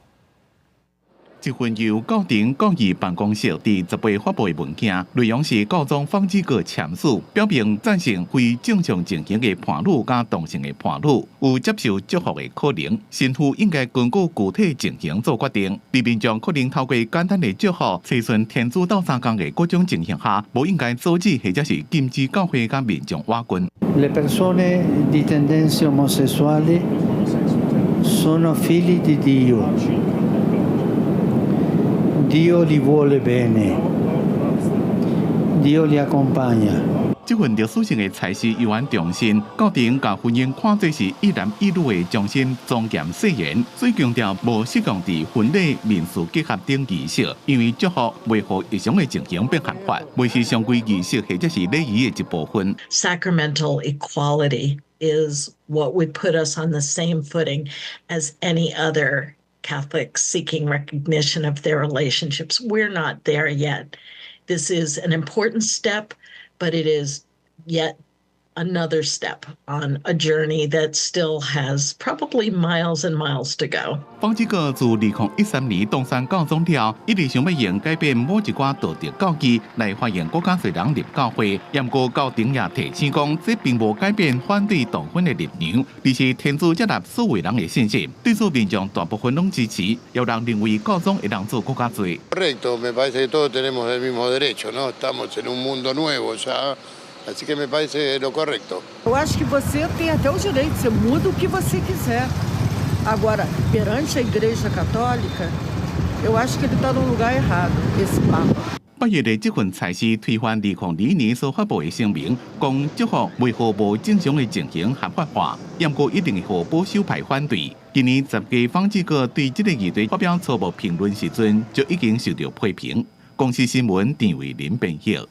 這份由教廷教義辦公室佇18發布的文件，內容是教宗方濟各簽署，表明贊成非正常情形的伴侶佮同性的伴侶有接受祝福的可能。神父應該根據具體情形做決定。佇民眾可能透過簡單的祝福，催順天主鬥相共的各種情形下，無應該阻止或者是禁止教會佮民眾倚近。 Le persone di tendenze omosessuali sono figli di Dio. Dio li vuole bene. Dio li accompagna. 這份歷史性的裁示猶原重申，教廷共婚姻看做是一男一女的終身莊嚴誓言，所以強調無適用佇婚禮、民事結合等儀式，因為祝福袂予日常的情形變合法，袂是常規儀式或者是禮儀的一部分。 Sacramental equality is what would put us on the same footing as any other Catholics seeking recognition of their relationships. We're not there yet. This is an important step, but it is yet another step on a journey that still has probably miles and miles to go. 方濟各自2013年當選教宗了，一直想欲用改變某一寡道德教義來歡迎閣較濟人入教會。毋過教廷也提醒講，這並無改變反對同婚的立場，而是天主接納所有人的信息。對此民眾大部分攏支持，有人認為教宗會當做閣較濟。 Correcto, me parece que todos tenemos el mismo derecho, ¿no? Estamos en un mundo nuevo ya. Así que me parece lo correcto. Eu acho que você tem até o direito, você muda o que você quiser. Agora, perante a Igreja Católica, eu acho que ele está no lugar errado, esse Papa. 8月的這份裁示推翻2002年所發布的聲明，講祝福袂予無正常的情形合法化，毋過一定會予保守派反對。今年10月，方濟各對這個議題發表初步評論時陣，就已經受到批評。公視新聞陳慧琳編譯。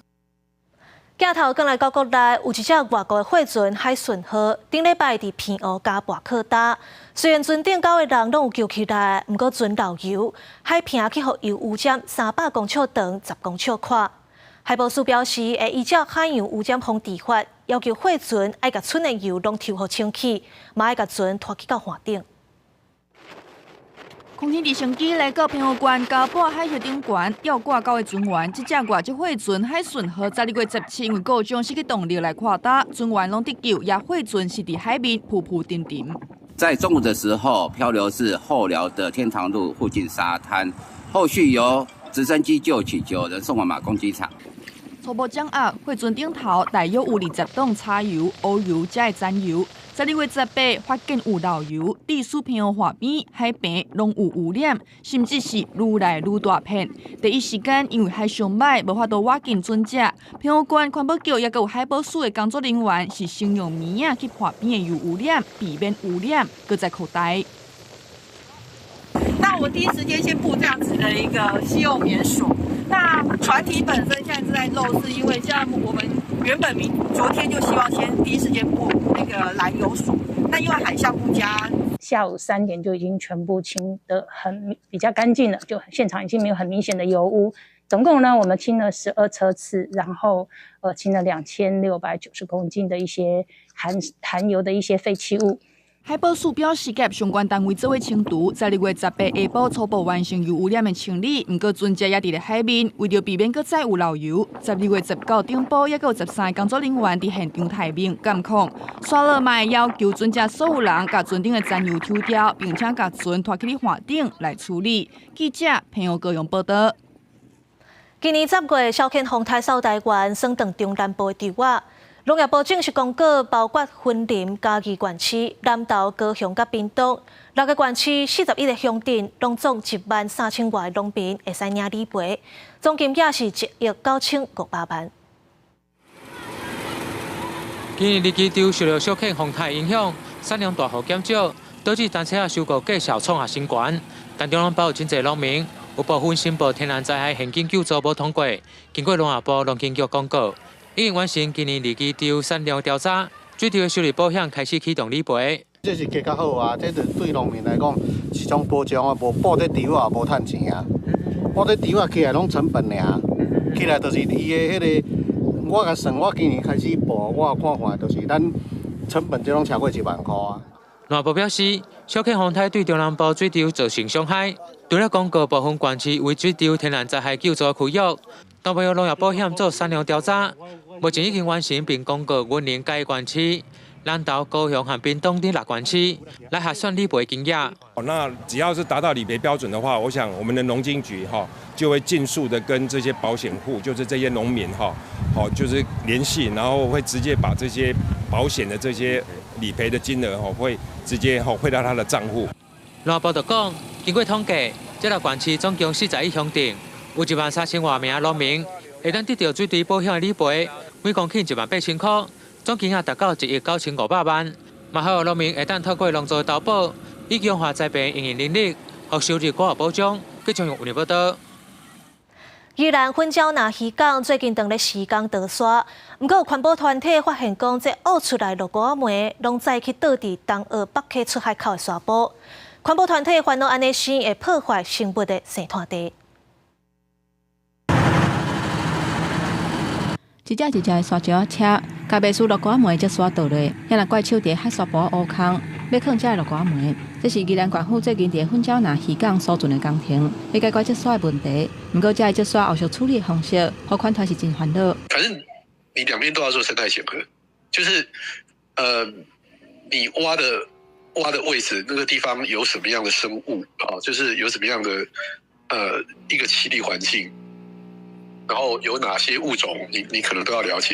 鏡頭轉來到國內，有一隻外國的貨船海順號，頂禮拜佇澎湖加跋靠礁。雖然船頂九个人攏有救起來，毋過船漏油，海坪去予油污染300公尺長、10公尺寬。海保署表示，會依照海洋污染防治法，要求貨船愛共船的油攏抽予清氣，嘛愛共船拖去到岸頂。空天直升機來到澎湖縣加跋海峽頂懸，吊掛九个船員。這隻外籍貨船海順號12月17，因為故障失去動力來跨礁，船員攏得救，也貨船是佇海面浮浮沉沉。在中午的時候，漂流至後寮的天堂路附近沙灘，後續由直升機救起9人，送往馬公機場。初步掌握，貨船頂頭大約有20桶柴油、烏油遮的殘油。12月18發現有漏油，致使澎湖岸邊海坪攏有污染，甚至是愈來愈大片。第一時間因為海相歹，無法度倚近船隻。澎湖縣環保局也閣有海保署的工作人員是先用棉仔去破邊的油污染，避免污染閣再擴大。那我第一時間先布這樣子的一個吸油棉索。那船體本身現在正在漏，是因為像我們原本明昨天就希望先第一時間布那個攔油索，那因為海象不佳，下午3點就已經全部清得很比較乾淨了，就現場已經沒有很明顯的油污。總共呢，我們清了12車次，然後清了2690公斤的一些含含油的一些廢棄物。海保署表示，佮相關單位做伙清除，12月18下晡初步完成油污染的清理。毋過船隻也佇咧海面，為著避免閣再有漏油，12月19頂晡，猶閣有13个工作人員佇現場待命監控。煞落嘛會要求船隻所有人共船頂的殘油抽掉，並且共船拖去岸頂來處理。記者彭友高雄報道。今年10月，小犬風颱掃台灣，損斷中南部的稻仔。農業部正式公告，包括雲林、嘉義縣市、南投、高雄佮屏東六个縣市41个鄉鎮，攏總1萬3千外農民會使領理賠，總金額是1億9500萬。今年二季州受著小犬風颱影響，產量大幅減少，導致單車仔收購價數創下新高。但中南部有真濟農民有部分申報天然災害現金救助無通過，經過農業部農經局公告，已經完成今年二季稻產量調查，水稻的收入保險開始啟動理賠。這是加較好啊！這對農民來講是種保障啊，無保這稻仔無趁錢啊。保這稻仔起來攏成本爾，起來就是伊的彼个，我共算，我今年開始報，我看看就是咱成本這攏超過1萬箍啊。農業部表示，小犬風颱對中南部水稻造成傷害，除了公告部分縣市為水稻天然災害救助區域，東部農業保險做產量調查。目前已經完成並公告雲林嘉義縣市、南投、高雄和屏東等六縣市來核算理賠金額。那只要是達到理賠標準的話，我想我們的農經局哈就會盡速的跟這些保險戶，就是這些農民哈，好就是聯繫，然後會直接把這些保險的這些理賠的金額哈，會直接哈匯到他的賬戶。農業部就講，經過統計，這六縣市總共41鄉鎮，有1萬3千外名農民會當得到水稻保險的理賠，每公頃1萬8千塊，總金額達到1億9500萬。嘛好，農民會當透過農作投保，以強化災變應變能力，予收入較有保障。繼續用報道。宜蘭粉蕉林漁港最近當咧施工倒沙，毋過有環保團體發現講，這挖出來落骨仔糜，攏再去倒佇東澳北溪出海口的沙埔。環保團體煩惱按呢生會破壞生物的生態地。一隻一隻的沙石仔車，共袂輸落骨仔糜才沙倒落，遐若怪手佇海沙埔挖空，欲囥遮的落骨仔糜。這是宜蘭縣府最近佇粉蕉林漁港疏浚的工程，欲解決積沙的問題。毋過，遮的積沙後續處理的方式，予環團是真煩惱。反正你兩邊都要做生態檢核，就是你挖的位置那個地方有什麼樣的生物啊？就是有什麼樣的一個棲地環境。然後有哪些物種，你可能都要了解。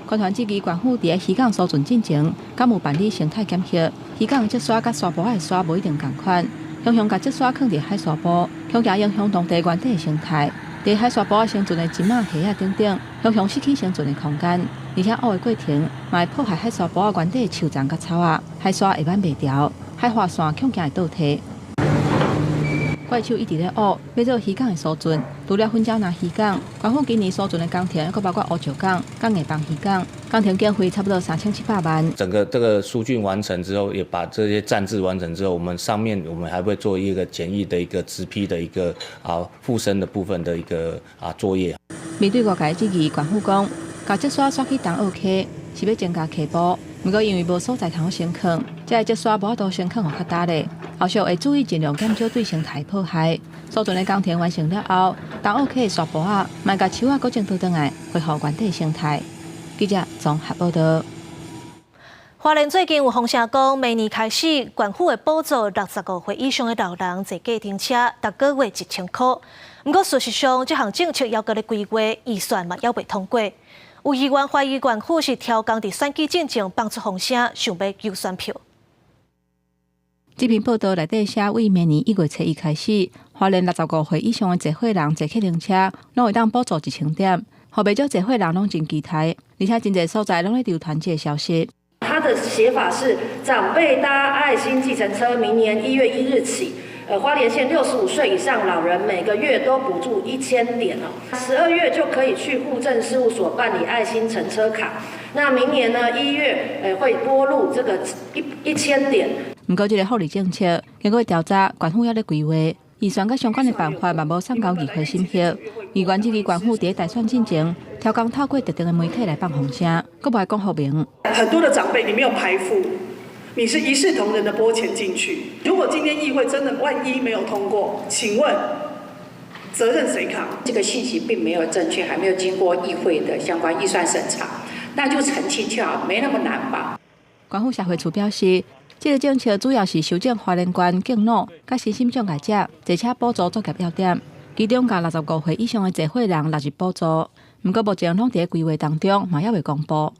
環團質疑縣府佇漁港疏浚進前，敢有辦理生態檢核？漁港積沙佮沙埔的沙無一定仝款，常常共積沙囥佇海沙埔，恐驚影響當地原底的生態。佇海沙埔生存的金仔、蝦仔等等，常常失去生存的空間。而且挖的過程，嘛會破壞海沙埔原底的樹叢佮草仔，海沙會挽袂牢，海岸線恐驚會倒退。怪手一直咧挖，欲做漁港的疏浚。除了粉蕉林漁港，縣府今年疏浚的工程，閣包括烏石港、港藝房漁港，工程經費差不多3700萬。整個這個疏浚完成之後，也把這些暫置完成之後，我們上面我們還會做一個簡易的一個植被的一個附生的部分的一個作業。面對外界質疑，縣府講，共積沙徙去東澳溪是欲增加溪埔，毋過因為無所在通好囥，遮的積沙無法度先囥予較焦咧。後續會注意盡量減少對生態破壞。疏浚的工程完成了後，東澳溪的沙埔仔，嘛共樹仔閣種倒轉來，恢復原底生態。記者綜合報道。花蓮最近有風聲講，明年開始，縣府會補助65歲以上的老人坐計程車，逐個月1000箍。毋過事實上，這項政策猶閣咧規劃，預算嘛猶未通過。有議員懷疑縣府是刁工佇選舉進前放出風聲，想欲求選票。這篇報道內底寫，為明年1月初1開始，花蓮65歲以上的坐歲人坐計程車，攏會當補助1000點，予袂少坐歲人攏真期待，而且真濟所在攏咧流傳這个消息。他的寫法是長輩搭愛心計程車，明年1月1日起，花蓮縣65歲以上老人每個月都補助1000點哦，12月就可以去戶政事務所辦理愛心乘車卡。那明年呢1月，會撥入這個一千點。毋過，這个福利政策經過調查，縣府猶咧規劃，預算佮相關的辦法嘛無送交議會審核。議員質疑縣府佇大選進前，刁工透過特定的媒體來放風聲，閣無愛講說明。很多的長輩，你沒有排富，你是一視同仁的撥錢進去。如果今天議會真的萬一沒有通過，請問責任誰扛？這個信息並沒有正確，還沒有經過議會的相關預算審查，那就澄清就好，沒那麼難吧？縣府社會處表示，這個政策主要是修正花蓮縣敬老佮身心障礙者坐車補助作業要點，其中共65歲以上的坐伙人納入補助。毋過目前攏佇咧規劃當中，嘛猶未公布。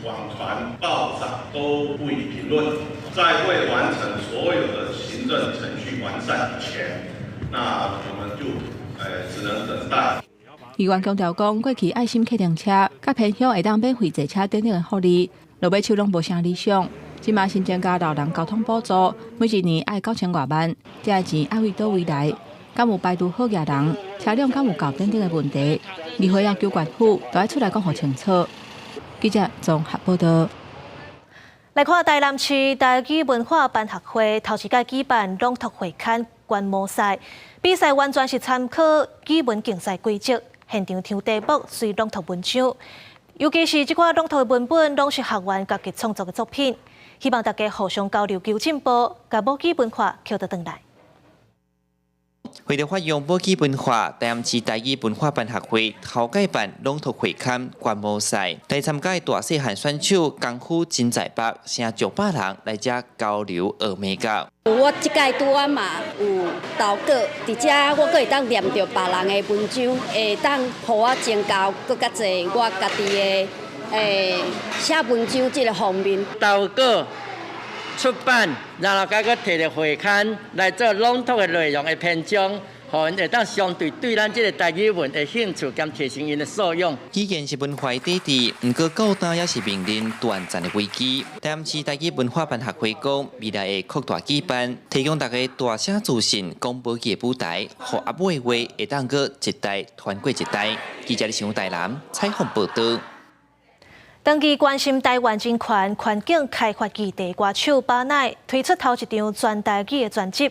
網傳暴漲都不予評論，在未完成所有的行政程序完善以前，那我們就只能等待。議員強調講，過去愛心客動車佮偏鄉會當免費坐車等等的福利，落尾手攏無啥理想。這馬新增加老人交通補助，每一年愛9000外萬，這个錢愛為佗位來？敢有排除好額人，車輛敢有夠等等的問題？議會要求縣府都愛出來講予清楚。記者綜合報道。來看台南市台語文化辦學會頭一屆舉辦朗讀會刊觀摩賽，比賽完全是參考語文競賽規則，現場抽題目隨朗讀文章，尤其是這款朗讀的文本，攏是學員家己創作的作品，希望大家互相交流求進步，共母語文化抾倒轉來。為了發揚母語文化，台南市台語文化辦學會頭屆辦朗讀會刊觀摩賽，來參加的大細漢選手功夫真在北，成上百人來遮交流學眉角。我這屆拄仔嘛有投稿，佇遮我閣會當念著別人的文章，會當予我增加閣較濟我家己的寫文章這个方面。投稿出版，然後閣閣提著會刊來做朗讀的內容的篇章，予𪜶會當相對對咱這个台語文的興趣兼提升𪜶的素養。語言是文化的底底，毋過到今也是面臨斷層的危機。台南市台語文化辦學會講，未來會擴大舉辦，提供大家大聲自信講母語的舞台，予阿母的話會當閣一代傳過一代。記者李想台南採訪報導。長期關心台灣人權環境開發議題歌手巴奈推出頭一張全台語的專輯，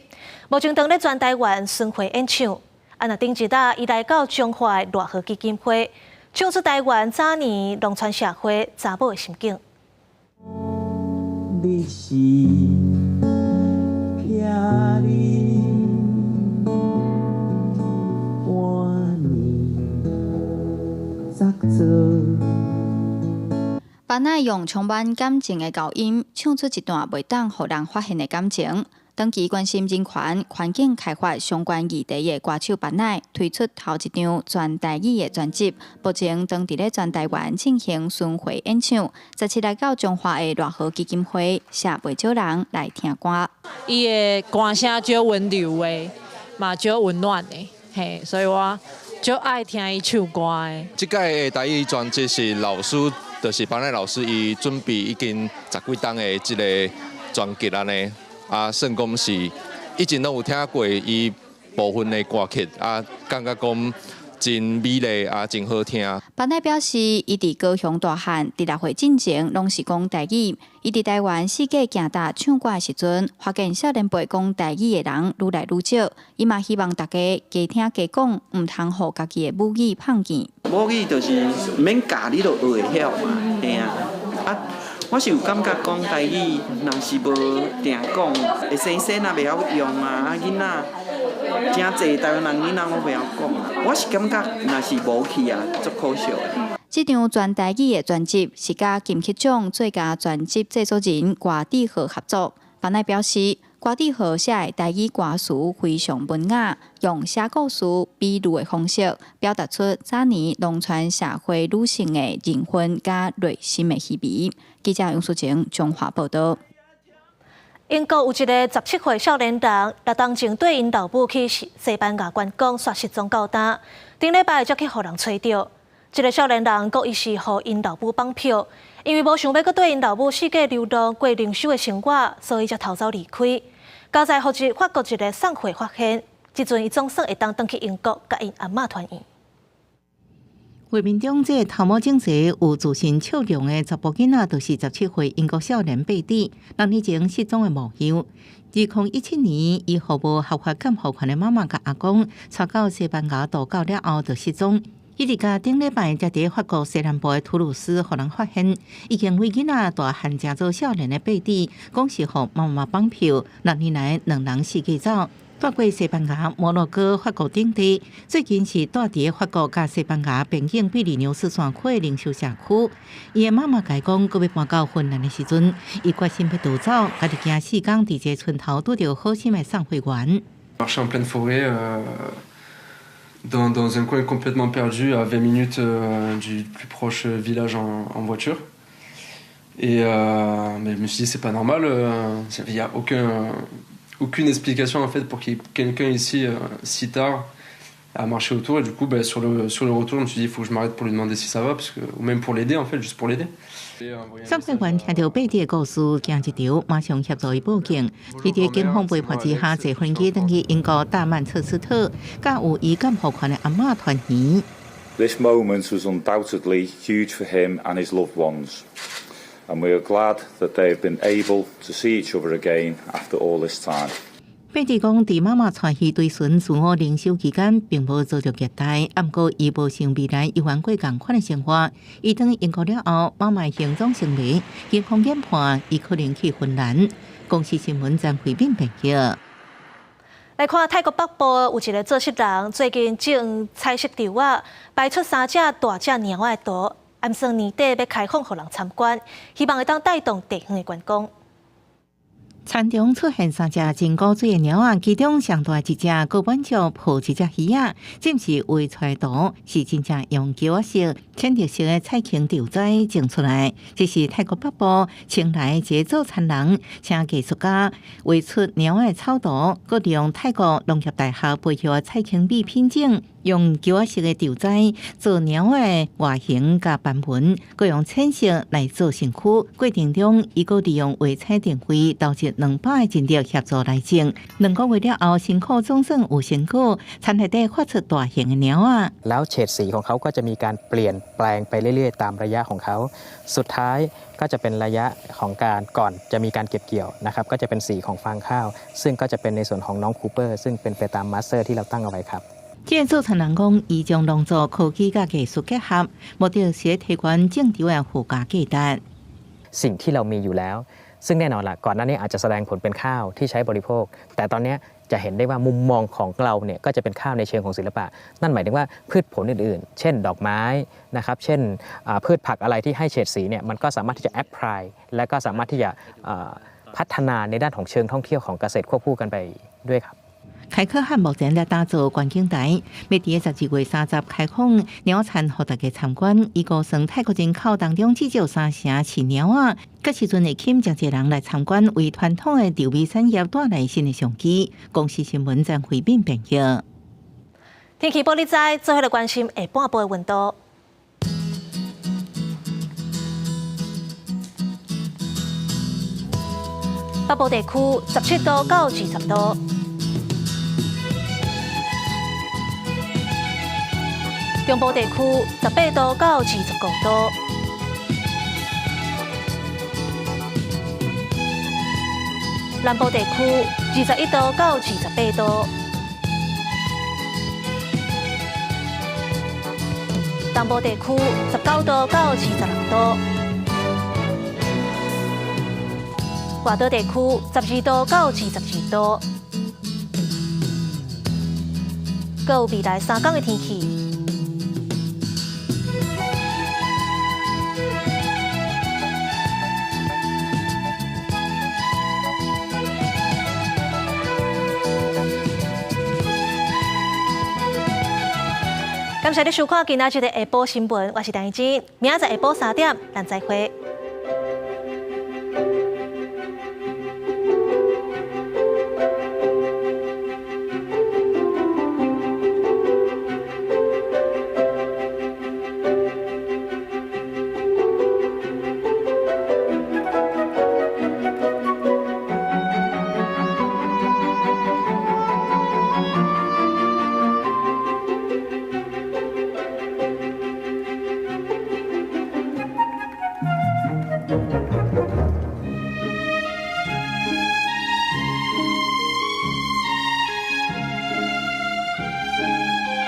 目前正咧全台灣巡迴演唱。啊，若頂一日，伊來到彰化的熱河基金會，唱出台灣早年農村社會查某的心境。你是聽你半年十做。巴奈用充滿感情的高音，唱出一段袂當予人發現的感情。長期關心人權、環境開發相關議題的歌手巴奈，推出頭一張全台語的專輯，目前正佇咧全台灣進行巡迴演唱。17來到彰化的熱河基金會，吸袂少人來聽歌。伊的歌聲足溫柔的，嘛足溫暖的，嘿，所以我足愛聽伊唱歌的。這屆的台語專輯是老師。就是巴奈老師，伊準備已經十幾冬的這个專輯按呢，啊，算講是以前攏有聽過伊部分的歌曲，啊，感覺講真美麗啊，真好聽。巴奈表示，伊佇高雄大漢，佇6歲進前攏是講台語。伊佇台灣四界行踏唱歌的時陣，發現少年輩講台語的人愈來愈少。伊嘛希望大家加聽加講，毋通予家己的母語放棄。母語就是毋免教，你就學會曉嘛，嘿啊。啊，我是有感覺講台語，若是無定講，會生生啊袂曉用啊，啊囡仔誠濟台灣人囡仔攏袂曉講啊。我是感覺若是無去啊，足可惜的。這張全台語的專輯是佮金曲獎最佳專輯製作人郭志豪合作。巴奈表示，郭志豪寫的台語歌詞非常文雅，用寫故事、比喻的方式，表達出早年農村社會女性的認分佮內心的稀微。記者楊淑晴彰化報道。英國有一个17歲少年人，六冬前綴𪜶老母去西班牙觀光，煞失蹤到今，頂禮拜才去予人揣著。這个少年人講，伊是予𪜶老母綁票，因為無想欲閣綴𪜶老母四界流浪過靈修的生活，所以才逃走離開。佳哉予一法國一个送貨發現，這陣伊總算會當轉去英國，佮𪜶阿嬤團圓。畫面中，這个頭毛整齊、有自信笑容的查埔囡仔，就是17歲英國少年貝蒂，6年前失蹤的模樣。2017年，伊予無合法監護權的媽媽佮阿公，帶到西班牙度假了後，就失蹤。彼日佮頂禮拜才佇法國西南部的圖魯斯，予人發現已經為囡仔大漢誠做少年的貝蒂，講是予媽媽綁票，6年來兩人四界走，蹛過西班牙、摩洛哥、法國等地。最近是蹛佇法國佮西班牙邊境比利牛斯山區的靈修社區。伊的媽媽共伊講，閣欲搬到芬蘭的時陣，伊決心欲逃走，家己行4工佇這個村頭拄著好心的送貨員。 Dans un coin complètement perdu, à 20 minutes du plus proche village en voiture. Et mais je me suis dit, c'est pas normal, il n'y a aucune explication en fait pour qu'il y ait quelqu'un ici si tard à marcher autour. Et du coup, ben, sur le retour, je me suis dit, il faut que je m'arrête pour lui demander si ça va, parce que, ou même pour l'aider en fait, juste pour l'aider. 送貨員聽著貝蒂的故事，驚一跳，馬上協助伊報警。佇佇警方陪伴之下，坐飛機轉去英國大曼徹斯特，佮有伊監護權的阿嬤團圓。 This moment was undoubtedly huge for him and his loved ones, and we are glad that they have been able to see each other again after all this time. 貝蒂講，佇媽媽帶去追尋自我靈修期間，並無遭著虐待，毋過伊無想未來猶原過仝款的生活。伊轉英國了後，媽媽行蹤成謎，警方研判伊可能去芬蘭。公視新聞張惠敏編譯。來看泰國北部有一个做色人，最近種彩色豆仔，擺出三隻大隻貓仔的圖，暗算年底欲開放予人參觀，希望會當帶動地方的觀光。田中出現三隻真古錐的貓仔，其中上大一隻，閣滿足抱一隻魚仔，這毋是畫出來圖，是真正用球仔色、淺綠色的彩青豆仔種出來。這是泰國北部清萊一个做田人，請藝術家畫出貓仔的草圖，閣利用泰國農業大學培育的彩青米品種，用球仔色的豆仔做貓仔的外形佮斑紋，閣用淺色來做身軀。過程中，伊閣利用畫彩電費投入200个人力協助來種。2個月了後，辛苦總算有成果，田內底發出大型的貓仔。 แล้วเฉดสีของเขาก็จะมีการเปลี่ยนแปลงไปเรื่อยๆตามระยะของเขาสุดท้ายก็จะเป็นระยะของการก่อนจะมีการเก็บเกี่ยวนะครับก็จะเป็นสีของฟางข้าวซึ่งก็จะเป็นในส่วนของน้องคูเปอร์ซึ่งเป็นไปตามมาสเตอร์ที่เราตั้งเอาไว้ครับ這个做田人講，伊將農作科技佮藝術結合，目的是提懸種植的附加價值。 สิ่งที่เรามีอยู่แล้วซึ่งแน่นอนละก่อนหน้านี้อาจจะแสดงผลเป็นข้าวที่ใช้บริโภคแต่ตอนนี้จะเห็นได้ว่ามุมมองของเราเนี่ยก็จะเป็นข้าวในเชิงของศิลปะนั่นหมายถึงว่าพืชผลอื่นๆเช่นดอกไม้นะครับเช่นพืชผักอะไรที่ให้เฉดสีเนี่ยมันก็สามารถที่จะ apply และก็สามารถที่จะพัฒนาในด้านของเชิงท่องเที่ยวของเกษตรควบคู่กันไปด้วยครับ 開可漢目前咧打造觀景台，欲佇12月30開放貓田，予大家參觀。伊估算泰國人口當中至少三成飼貓仔，這時陣會吸引誠濟人來參觀，為傳統的豆米產業帶來新的商機。公視新聞張惠敏編譯。天氣報你知，做伙來關心下半晡的溫度。北部地區17度到20度。中部地區18度到25度。南部地區21度到28度。東部地區19度到26度。外島地區12度到22度。閣有未來3工的天氣。感謝你收看今仔日的下晡新聞，我是陳怡靜，明仔載下晡3點，咱再會。